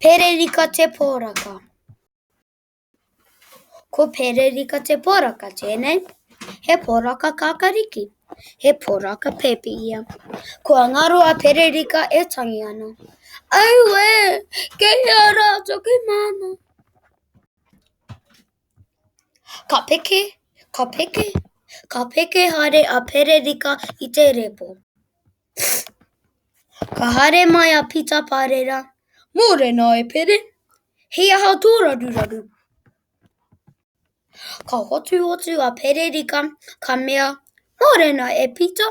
Pererika te poraka. Ko Pererika te poraka tēnei. He poraka kākariki. He poraka pēpi ia. Kua ngaro a Pererika e tangi ana. Auē! Kei hea rā toku māmā? Ka peke, ka peke, ka peke haere a Pererika i te repo. Ka haere mai a Pita Parera, Mōrena e Pere, he aha tō raruraru? Ka hotuhotu a Pererika, ka mea, Mōrena e Pita,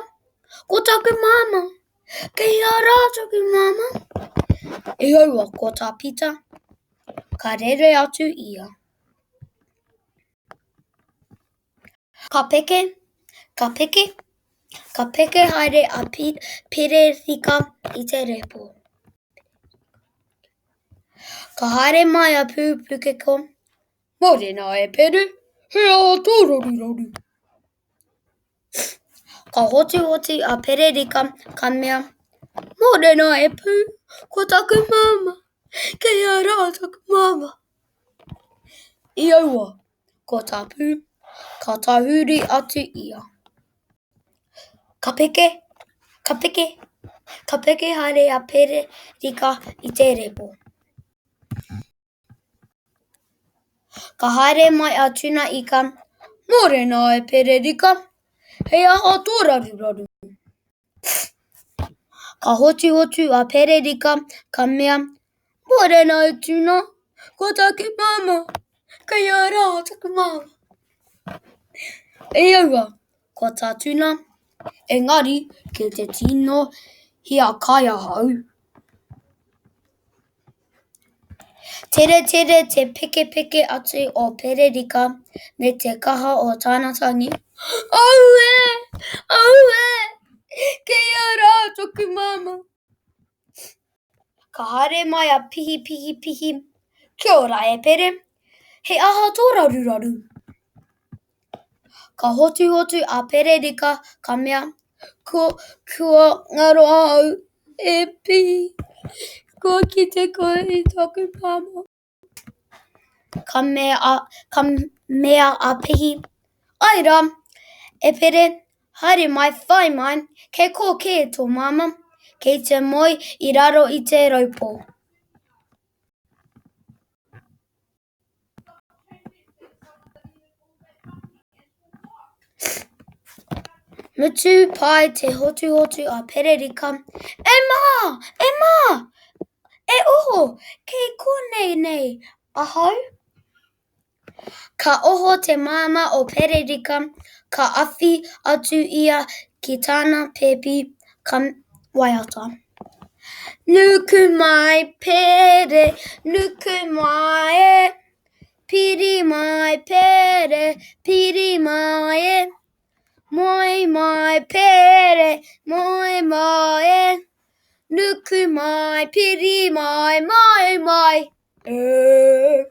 ko taku māmā, kei hea rā taku māmā? E aua, ko tā Pita, ka rere atu ia. Ka peke, ka peke, ka peke haere a Pererika i te repo. Ka haere mai a Pūpukeko, Mōrena e Pere, he aha tō raruraru? Ka hotuhotu a Pererika, ka mea, Mōrena e Pū, ko taku māmā, kei hea rā taku māmā? I aua, Ko tā Pū, ka tahuri atu ia. Ka peke, ka peke, ka peke haere a Pererika i te repo. Ka haere mai a Tuna Ika, Mōrena e Pererika, he aha tō raruraru? Ka hotuhotu a Pererika, ka mea, Mōrena e Tuna, ko taku māmā, kei a rā taku māmā. E aua, ko tā Tuna, engari kei te tino hiakai ahau. Teretere te pekepeke atu o Pererika me te kaha o tana tangi, Auē! Auē! Kei a rā toku māmā! Ka haere mai a Pihi Pihi Pihi, Kia ora e Pere, he aha tō raruraru? Ka hotuhotu a Pererika, ka mea, Ko, kua ngaro ahau, e Pihi, kua kite koe i taku māmā. Ka mea a, ka mea a Pihi, Āe rā, e Pere, haere mai, whai mai, kei kō kē tō māmā, kei te moe i raro i te raupō. Mutu pai te hotuhotu a Pererika, E Mā! E Mā! E oho! Kei konei nei ahau! Ka oho te māmā o Pererika, ka awhi atu ia ki tāna pēpi, ka waiata. Nuku mai Pere, nuku mai e, Piri mai Pere, piri mai e, Moe mai Pere, moe mai e, Nuku mai, piri mai, moe mai e.